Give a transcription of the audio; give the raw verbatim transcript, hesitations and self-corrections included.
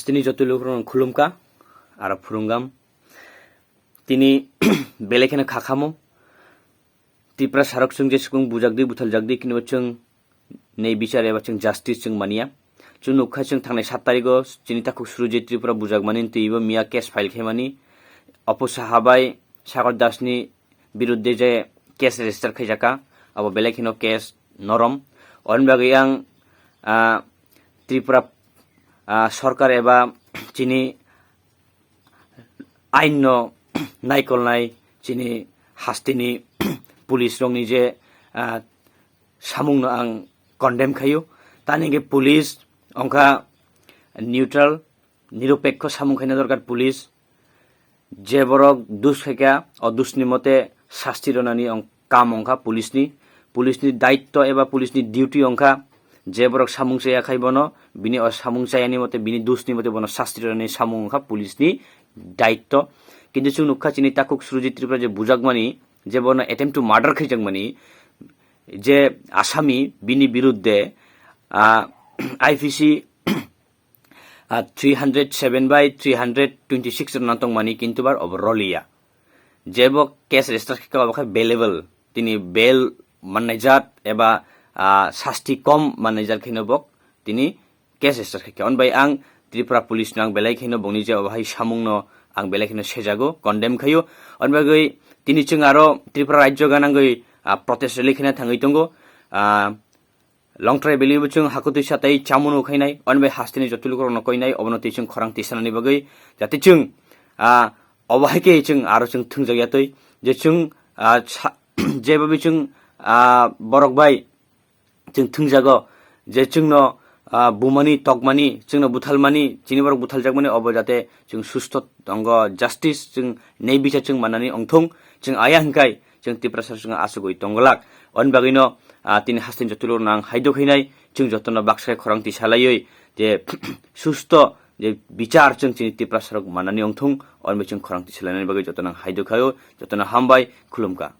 Tini joto lukurokno khulumkha, aro phurungam. Tini belai kheno khakhamo. Tripura sarok chwng je sukung bujakdi, buthaljakdi, kinbo chwng nei bichar eba chwng justice chwng mania. Chwng nukha chwng thangnai sat tarigo chini takhuk Surojit Tripura bujakmani twibo miya case file khaimani. Apu Saha bai Sagar Dasni birudde je case register khaijakha, abo belai kheno case norom. Oni bagwi ang, ah, Tripura, ah, sorkar eba chini ain no naikolnai chini hasteni police rokni je, ah, samung no ang condemn khaio. Tani hwnkhe police ongkha neutral, nirupekho samung khaina dorkar police. Je borok dus khaikha, o dusni mote sasti rwnani ong-, kam ongkha police ni. Police ni daitto eba police ni duty ongkha, je borok samung chaya khai bono, bini o samung chayani mote, bini dusni mote bono sasti rwnani samung ongkha police ni daitto. Kintu chwng nukha chini takhuk Surojit Tripura je bujakmani, je bono attempt to murder khaijakmani, je asami bini birudde, ah, I P C ah, three hundred seven bai three hundred twenty six rwna tongmani, kintu bar obo roliya. Jebo case register khe obo khe bailable, tini bail mannai jat eba, ah, sasti kom mannai jat kheno bok tini case register khe. On bai ang Tripura police no ang belai kheno bongni je obo hai samung no ang belai kheno sejago, condemn khaio. On bagwi tini chwng aro Tripura rajyo ganangwi, ah, protest rally kheno thangwi tongo. Ah, Longtrai Valley bo chwng hakutwi satai chamung khainai, on bai hasteni joto lukurokno koinai, obono twi chwng khorang tisanani bagwi, jate chwng, ah, obo hai khe chwng aro chwng thwngjak ya twi, je chwng, ah, sa-, jeba bi chwng, ah, borok bai chwng thwngjago, je chwngno, ah, bumani, tokmani, chwngno buthalmani, chini borok buthaljakmani, obo jate chwng susto tongo, justice chwng nei bichar chwng manani ongthung, chwng aya hwnkhe, chwng Tiprasa chwng asugwi tongglak. Oni bagwino, ah, tini hasteni joto lukurokno ang haidok hinai, chwng jotono baksa khe khorang tisalaiwi je susto je bichar chwng chini Tiprasa rok manani ongthung, oni bagwi chwng khorang tisalainani bagwi jotono ang haidok khaio, jotono hambai, khulumkha.